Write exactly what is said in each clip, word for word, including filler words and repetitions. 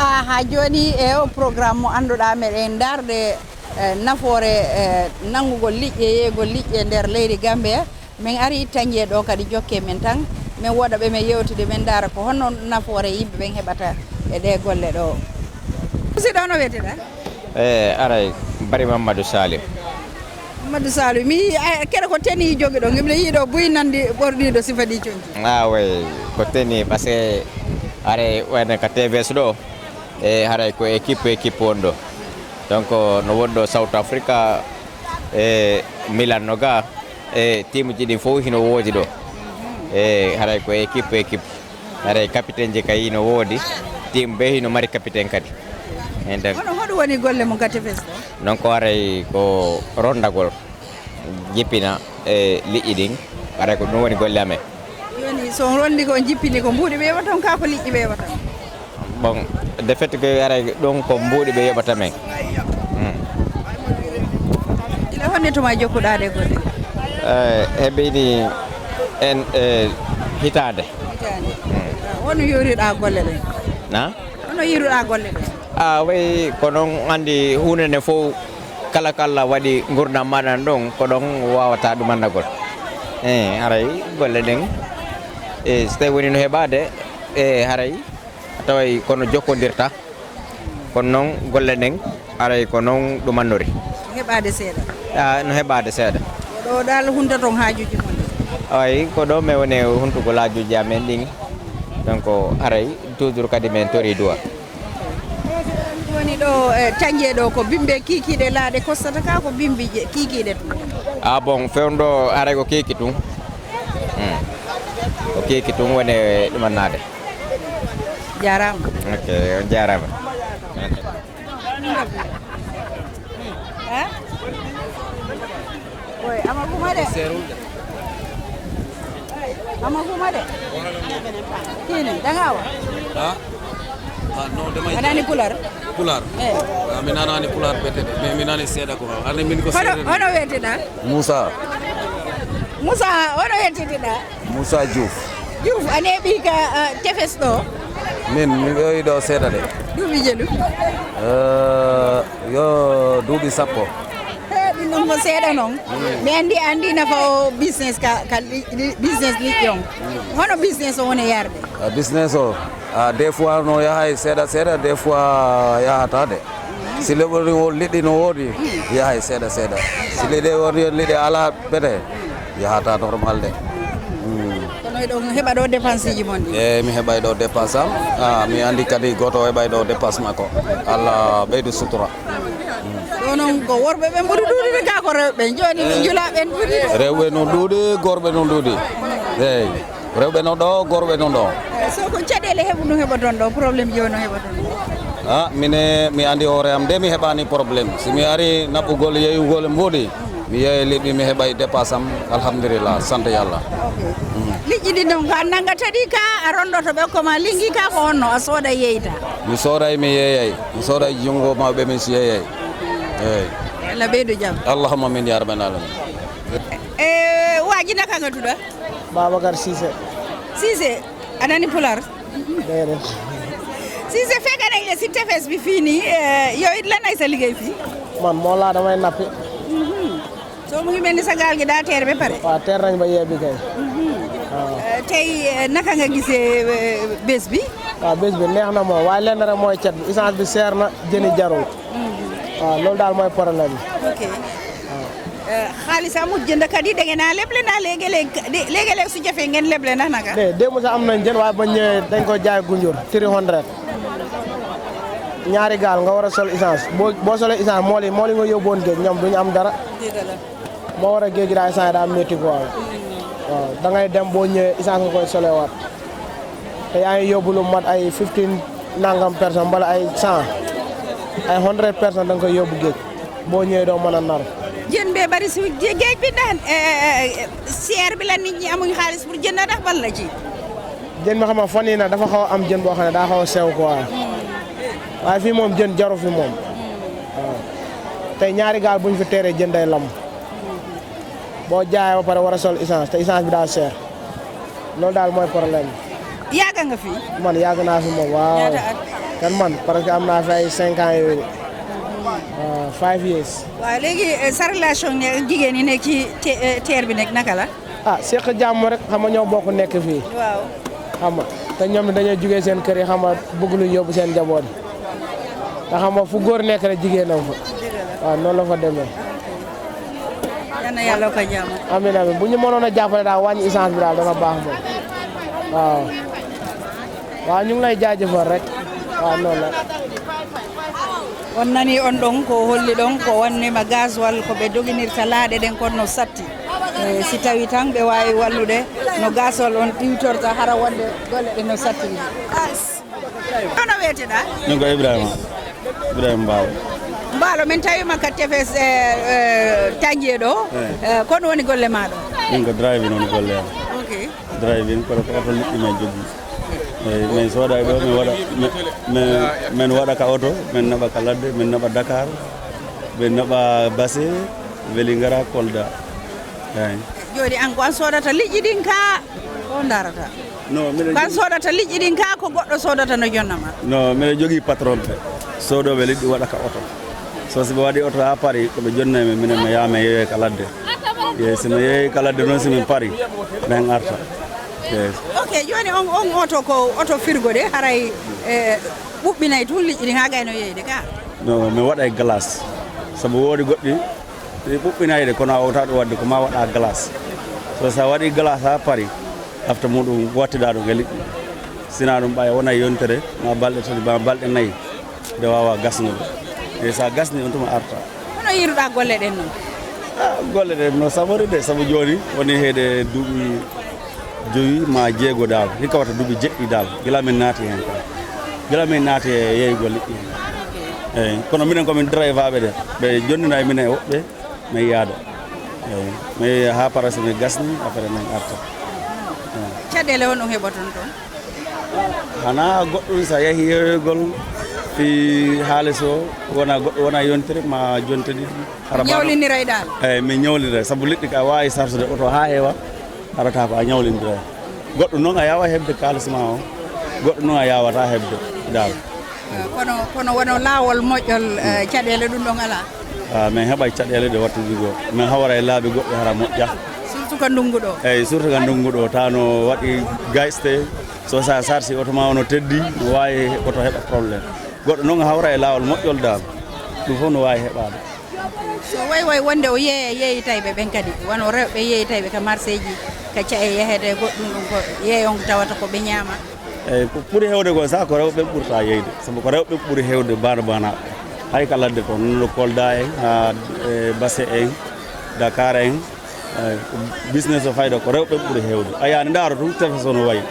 Ah, haa jooni e o programme mo annduɗaa meɗen ndaarde, eh, nafoore, eh, nanngugol liƴƴi e yeeygol liƴƴi e nder leydi Gambia. Min arii Tañje ɗo kadi jokke men tan, min woɗa ɓe men yewtide, min ndaara ko honno nafoore yimɓe ɓen heɓata e ɗee golle ɗo. Musidɗo, hono wiyete-ɗaa? Eh, aray, Bari Mamadou Salim. Mamadou Salim, mi yii, eh, kere ko tenue jogiɗon, mi yiiɗo buy nanndi ɓorniiɗo sifa ɗi conci. Ah, oui, ko tenue, parce que aray, wayno ka T V S ɗo, e haray ko équipe, équipe won ɗo. Donc, no woni ɗo South Africa, e Milan no ga, e team ji ɗin fof hino woodi ɗo. E haray ko équipe, équipe. Haray capitaine ji kay hino woodi, team ɓe hino mari capitaine kadi. En tan. Hono hoɗum woni golle mon ka T V S ɗo? Non ko haray ko rondagol, jippina e liƴƴi ɗin, haray ko ɗum woni golle amen. Jooni, so on rondi ko on jippini, ko mbuuɗi ɓe yoɓata on, kaa ko liƴƴi ɓe yoɓata on? Bon, de fait que haray ɗum ko mbuuɗi ɓe yoɓata men. Hmm. Gila honne tuma jokkuɗaa ɗee golle? Eh, heɓini en, eh, hitaande. Hitaande. Hmm. Ah, hono yoriɗaa golle ɗen? Na? Hono yiiruɗaa golle ɗen? Ah, way ko noon, anndi huunde nde fof kala ko Alla waɗi nguurndam maaɗa ɗon, ko ɗon waawata ɗum anndagol. Eh, haray golle ɗen, eh, so tawi woni no heɓaade, eh, haray a taway kono jokkondirta. Kono noon golle ɗen, haray ko noon ɗum annori. Heɓaade seeɗa? Ah, no heɓaade seeɗa. Ko ɗo dal hunta toon haajuuji mon ɗi? Ay, ko ɗo mi woni huntugol haajuuji amen ɗin. Donc, haray toujours kadi min torii du'a. Woni ɗo, e, Tañje ɗo, ko bimbi kiikiiɗe laaɗe kostata ka, ko bimbi je-, kiikiiɗe tun? Ah bon, fewndo haray ko kiiki tun. Hmm. Ko kiiki tun woni ɗumannaade. Jaaraama. Ok, on jaaraama. Hein? Oy, ama kuma de. Ama kuma de. Kini, dangawa. Ha? Ah, no, de mai. Anani pular? Pular. Eh. Ah, mi nanaani pular bete de. Mi, mi nani seeɗa ko. Ani min ko hono, seeɗa. Hono wetida? Musa. Musa, hono wetida? Moussa Diouf. Diouf, a neeɓii ka, ah, tefes ɗo? Min, mi ɓooyi ɗo seeɗa de. Duuɓi jelu? Eh, yo duuɓi sappo. He, ɗum ɗon ko seeɗa noon. Mm. Mi anndi, anndi nafa o business ka, ka li-, li-, business liƴƴi on. Mm. Hono business o woni yarde? Ah, business o, ah, des fois no yahay seeɗa seeɗa, des fois yahata de. Si leɓol ni wo-, liɗɗi no woodi, yahay seeɗa seeɗa. Si liɗɗi woodi, liɗɗi alaa bete, yahata normal de. Mm. Kono eɗon heɓa ɗo dépense ji mon ɗi? Eey, mi heɓay ɗo dépense am. Ah, mi anndi kadi gooto heɓay ɗo dépense makko. Allah ɓeydu sutura. Ɗo noon ko worɓe ɓen ɓuri ɗuuɗude ka ko rewɓe. Jooni ɓe njula ɓen ɗuuɗi. Rewɓe no ɗuuɗi, gorɓe no ɗuuɗi. Eey. Rewɓe no ɗo, gorɓe no ɗo. Eh, so ko caɗeele heɓu no heɓoton ɗo, problème ji o no heɓoton ɗo? Ah, mine mi anndi hoore am de mi heɓaani problème. Si mi ari naɓugol, yeeyugol e mbuuɗi, mi yeeya liɓi, mi heɓay dépasse am, alhamdulillah, sant Yalla. Ok. Mm. Liƴƴi ɗi noon, ko a nanngata ɗi ka, a ronndoto ɓe, ko ma liŋi ka, ko honno a sooda yeeyta? Mi sooday, mi yeeyay. Mi sooday junngo mawɓe, mi yeeyay. Eey. Allah ɓeydu jam. Allahumma amin ya rabbal alamin. E, waaji naka nga tuɗa? Babacar Cissé. Cissé, a nani pular? Déedéet. Cissé, fekk nañ la si tefes bi fii nii, eh, yow it lan ay sa liggéey fii? Man moo laa damay nappi. Mhm. So mu ngi mel ni sa gaal gi daa teer ba pare? Waaw, teer nañ ba yebbi kay. Mhm. Waaw. Eh, tey, eh, naka nga gisee, eh, bés bi? Waaw, bés bi neex na moom, waaye lenn rek mooy cat bi, essence bi seer na, jën yi jarul. Mhm. Waaw, loolu daal mooy problème bi. Ok. Waaw. Eh, xaalis amul jënd kadi, da ngeen a leble na léegi-léegi, léegi-léegi su jafee ngeen leble na naka? De, démb sax am nañ jën, waaye ba ñëwee dañ ko jaay gunjur, three hundred. Ñaari gaal nga war a sol essence. Boo, boo solee essence, mool yi, mool yi nga yóbbuwoon géej, ñoom duñu am dara. Dëgg la. Moo war a géej gi daal, essence daa métti quoi. Waaw, da ngay dem boo ñëwee, essence nga koy solewaat. Te yaa ngi yóbbu lu mat ay fifteen nangam personne, wala ay cent, ay hundred personne da nga koy yóbbu géej. Boo ñëwee doo mën a nar. Jën bee bari si gé-, géej bi ndax, eh, eh, eh, seer bi la nit ñi amuñ xaalis pour jënd ndax ban la ci? Jën bi xam nga fan yii nag dafa xaw a am jën boo xam ne daa xaw a sew quoi. Waaye fii moom jën jaru fi moom. Waaw. Tey ñaari gaal bu ñu fi teeree jën day lam. Boo jaayee ba pare war a sol essence, te essence bi daa seer. Loolu daal mooy problème bi. Yàgg nga fi? Man yàgg naa fi moom, waaw. Ñaata at? Kan man, parce que am naa fi ay cinq ans yooyu. Waaw, five years. Waaw, léegi, eh, sa relation ak jigéen yi nekk ci te-, eh, terre bi nekk, naka la? Ah, seq jàmm rek, xam nga ñoo bokk nekk fii. Waaw. Xam nga, te ñoom dañoo jugee seen kër yi, xam nga, bëgg lu yóbbu seen njaboot yi. Te xam nga, fu góor nekk rek, jigéen am fa. Waaw, noonu la fa demee. Yal na Yàlla ko jàmm. Amiin, amiin. Bu ñu mënoon a jàppale daal, wàññi essence bi daal, dana baax moom. Waaw. Waaw, ñu ngi lay jaajëfal rek. Waaw, noonu la. On nani on ɗon ko holli ɗon ko wannima gasoil ko ɓe doginirta laaɗe ɗen kon no satti. Eh, si tawi tan ɓe waawi wallude no gasoil on iwtorta hara wonde golle ɗe no satti ni. Hono weeteɗaa? Min ko Ibrahima. Ibrahima Mbaalo. Mbaalo, min tawima ka tefes, eh, eh, Tanjiye ɗo. Eh. Eh, kono woni golle ma ɗo? Min ko driving woni golle am. Ok. Driving, kono ko oto liɗɗi men jogii. Eyi, min sooda ɗo, min waɗa, min, min, min waɗa ka oto, min naɓa ka ladde, min naɓa Dakar, min naɓa Basse, Vélingara, Kolda. Eyi. Jooni an ko an soodata liƴƴi ɗin ka, ko ndarata? No, miɗen Ko an jogii soodata liƴƴi ɗin ka, ko goɗɗo soodata no jonnama? No, miɗen jogii patron ɓe. Soodooɓe liƴƴi waɗa ka oto. So, si ɓe waɗi oto haa pari, ko ɓe jonnay min, minen mi yaha mi yeeyoya ka ladde. Ye, si mi yeeyoyi ka ladde noon, si min pari, min arta. Yes. Ok, jooni on, on oto ko oto firgo de, haray, eh, ɓuɓɓinay tun liƴƴi ɗin haa gayno yeeyde ka? No, mi waɗay glace. Sabu woodi goɗɗi, ɗi ɓuɓɓinayde, kono a wota ɗum waɗde, ko ma waɗa glace. So, sa waɗi glace haa pari, afta muɗum wattida ɗum e liƴƴi. Sina ɗum ɓaya wona yontere, ma balɗe tati, ma balɗe nayi, nde wawa gasnude. E sa gasni, on tuma arta. Hono yiiruɗa golle ɗen noon? Ah, golle ɗen no sabori de, sabu jooni woni heede duuɓi joyi ma jeego dal, hikka wata duuɓi jeɗɗi dal, gila min naati heen ka. Gila min naati e yeeygol liƴƴi heen. Eyi, kono minen ko min drivaaɓe de, ɓe jonnina e minen e woɓɓe, min yaada. Eyi, mi yeeya haa para, so mi gasni, après min arta. Eyi. Caɗeele honɗum heɓoton toon? Hana goɗɗum, so a yehi yeeyoygol fii haalis o, wona goɗɗo, wona yontere ma jonte ɗiɗi. Hara baɗo- Ñawliniray dal? Eyi, min ñawliniray, sabu liɗɗi ka waawi sarsude oto haa heewa, arata ko a ñawliniray. Goɗɗum noon a yaawa heɓde kaalis ma o, goɗɗum noon a yaawata heɓde dal. Eh, kono, kono wano laawol moƴƴol, eh, caɗeele ɗum ɗon alaa? Ah, min heɓay caɗeele ɗe wattude goo. Min hawra e laabi goɗɗi hara moƴƴa. Surtout ka ndunngu ɗo? Eyi, surtout ka ndunngu ɗo. Tawa no waɗi gayste, so sa sarsi oto ma o no teddi, no waawi oto heɓa problème. Goɗɗo noon hawra e laawol moƴƴol dal. Ɗum fof no waawi heɓaade. So way way wonde o yeeya yeeyitayɓe ɓen kadi, wano rewɓe yeeyitayɓe ka marseeji, ka ca'e yahede e goɗɗum ɗum ko yeeyon tawata ko ɓe ñaama. Eyi, ko ɓuri heewde ko sa ko rewɓe ɓurta yeeyde, sabu ko rewɓe ɓuri heewde baana baana. Hay ka ladde ko, no Kolda en, haa, e, Basse en, Dakar en, eyi, ko business o fayda ko rewɓe ɓuri heewde. A yaani ndaaro tun tefes o no wayi.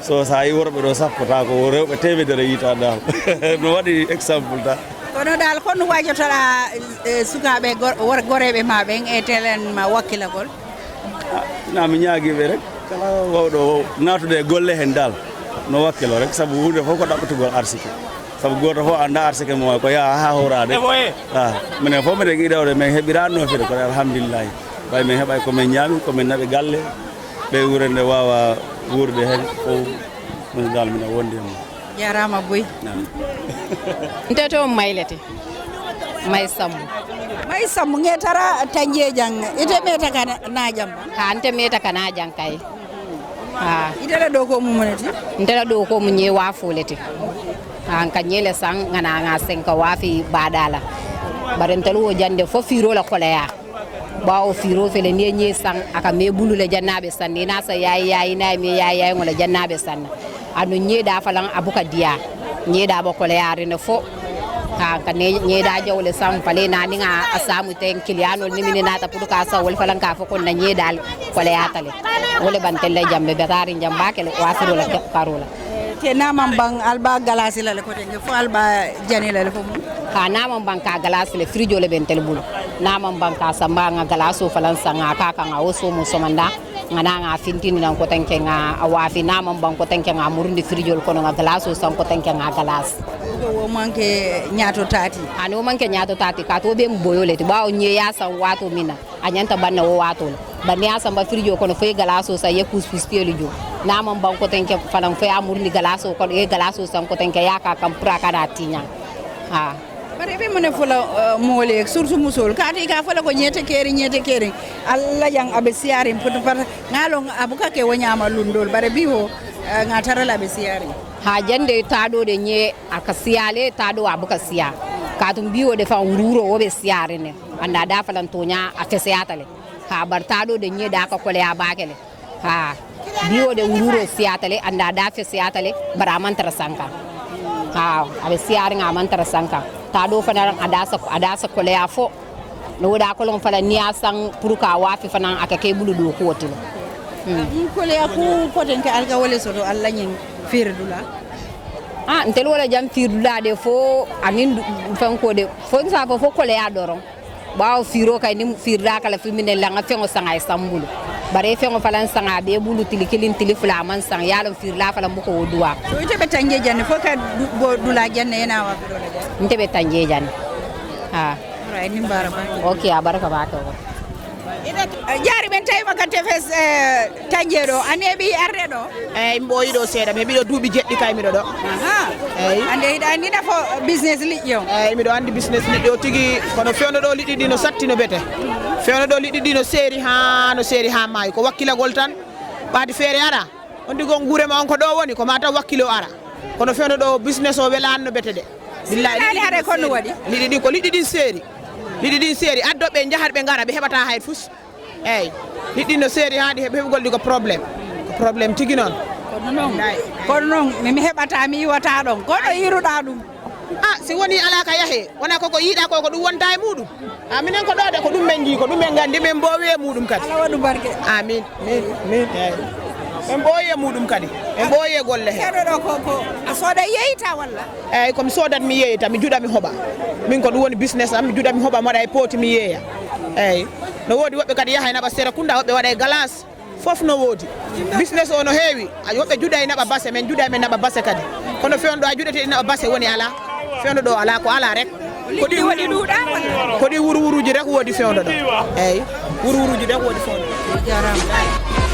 So sa yi worɓe ɗo sappo ta ko rewɓe teemedere yita dal. No waɗi exemple ta. Kono dal, kono waajotoɗaa, e, sukaaɓe gor-, wor-, goreeɓe ma ɓen e telen ma wakkilagol? Ah, na mi ñaagii ɓe rek, kala wawɗo naatude e golle heen dal, no wakkilo rek, sabu huunde fof ko ɗaɓɓatugol arsike. Sabu gooto fof annda arsike mum, ko yaha haa hooraade. Ah, minen fof miɗen iɗawde, min heɓiraano fide, kono alhamdulillahi. Ɓay min heɓay ko min ñaami, ko min naɓi galle, ɓe wuure nde waawa wuurde heen fof, min dal minen wondi e mum. Jaaraama boy. Naam. Nte to maylete. May Sambu. May Sambu, nge tara tanjeejan, ite meta kana najam ba? Ha, nte meta kana jan kay. Ha. Itela ɗo ko mum wonati? Ntela ɗo ko mu ñe wafolete. Ha, nka ñele san, ngana nga sen ka wafi baɗala. Bare ntel wo jande fo firo la koleya. Ɓaawo firo fele ni e ñee san, a ka mee bulu le jannaaɓe sanne. Ina sa yaayi yaayi, ina e mee yaayi yaayi, ŋo le jannaaɓe sanne. A no ñeeɗa falan a buka diya. Ñeeɗa ɓa kole yaari ne fo. Ka, ka ne, ñeeɗa jawle san fale na ni ŋa a saamu ten kiliyanol ni mini naata pour ka sa wol falan ka fo kon na ñeeɗa kole yaatale. Wole ban telle jambe, betaari jamba kele, waasiro la ke-, karola. Te naman ban alba galasi la le kote nge fo alba jani la le fo mu? Ha, naman ban ka galasi le frijo le ben tel bulu. Naman ban ka samba nga galaso falan sanga ka ka nga oso mu somanda. Nga na nga fintini nan koten ke nga a wafi naman ban koten ke nga murundi frijo le kono nga galaso san koten ke nga galas. Ko wo manke ñaato tati. Ani wo manke ñaato tati ka to be mu boyo le ti ba o ñe ya san wato mina. A ñanta banna wo wato le. Banni a samba frijo kono foy galaso sa ye kus kus pielu jo. Naman ban kotenke fanan fo ya murni galaso ko e galaso san kotenke ya ka kam pura kana tinya. Ha. Bare be mone fola mole surtout musol kati ka fola ko nyete keri nyete keri. Alla yang abe siarin putu par ngalon abuka ke wanyama lundol bare biho. Ngatara la be siarin. Ha jande tado de nye aka siale tado abuka sia. Katum biwo de fa ururo wobe siarine. Anda da falan tonya a feseyatale. Ha bar tado de nye da ka kole abakele. Ha biwo de ururo siyatale anda da fe siyatale bara amantara sanka. Ha abe siyari nga amantara sanka. Tado fana adasa adasa koleya fo. No da kolon fala niya sang puruka wafi fana aka ke bulu do ko wotilo. Hmm. Koleya ku koten ka alga wala soto Allah nyin firdula. Ah ntel wala jam firdula de fo anin fanko de fo sa fo koleya doron. Bawo firo kay ni firda kala fi mine langa fengo sanga e sambulu. Bare fengo falan sanga be bulu tili kilin tili fula man sang yalon firla falan buko wodua. So ite be tanje janne fo ka du- bo dula janne yana wa biro la janne. Nte be tanje janne. Ha. Right ni bara ba. Okay, a barka ba to. Jari ben tawi maka tefes tanje do ane bi arde do. Eyyi, mi ɓooyi ɗo seeɗa, mi heɓi ɗo duuɓi jeɗɗi kay miɗo ɗo. Aha. Eyyi. Ande hiɗa anndi nafa business liƴƴi on? Eyyi, miɗo anndi business liƴƴi o tigi, kono fewndo ɗo liɗɗi ɗi no satti no bete. Fewndo ɗo liɗɗi ɗi no seeri haa, no seeri haa maayi. Ko wakkilagol tan, ɓaadi feere ara. On tigi on nguure ma on ko ɗo woni, ko ma taw wakkilo ara. Kono fewndo ɗo business o welaani no bete de. Billahi, silaani liɗɗi hare ɗin ko no seeri. Waɗi? Liɗɗi ɗi ko liɗɗi ɗin seeri. Liɗɗi ɗin seeri. Addo ɓe njahat ɓe ngara, ɓe heɓata hay fus. Eyyi, liɗɗi no seeri haa ɗi heɓi heɓugol ɗi ko problème. Ko problème tigi noon. Kono noon, kono noon mi mi heɓata mi iwata ɗon kono iruɗa ɗum. Ah, si woni alaa ka yahee wona koko yiiɗa ko ko ɗum wonta e muɗum. Ah, minen ko ɗo de ko ɗum men jii ko ɗum men nganndi men mboowi e muɗum kadi. Ala waɗu barke. Amin. Min min eyyi. Men mboowi e muɗum kadi. Men mboowi e golle he. Seeɗo ɗo ko ko a sooda yeyta walla? Eyyi, komi soodat mi yeeyta mi juɗa mi hoɓa. Min ko ɗum woni business am mi juɗa mi hoɓa mi waɗa e pooti mi yeeya. Eyyi. No woodi woɓɓe kadi yaha e naɓa sera kunda woɓɓe waɗa e galas. Fof no woodi. Business o no heewi. A woɓɓe juɗa e naɓa base men juɗa men naɓa base kadi. Kono fewndo a juɗete e naɓa base woni ala. Fewndo ɗo ala ko ala rek. Ko ɗi waɗi ɗuɗa. Ko ɗi wuru wuruji rek woodi fewndo ɗo. Eyyi. Wuru wuruji rek woodi fewndo. Jarama.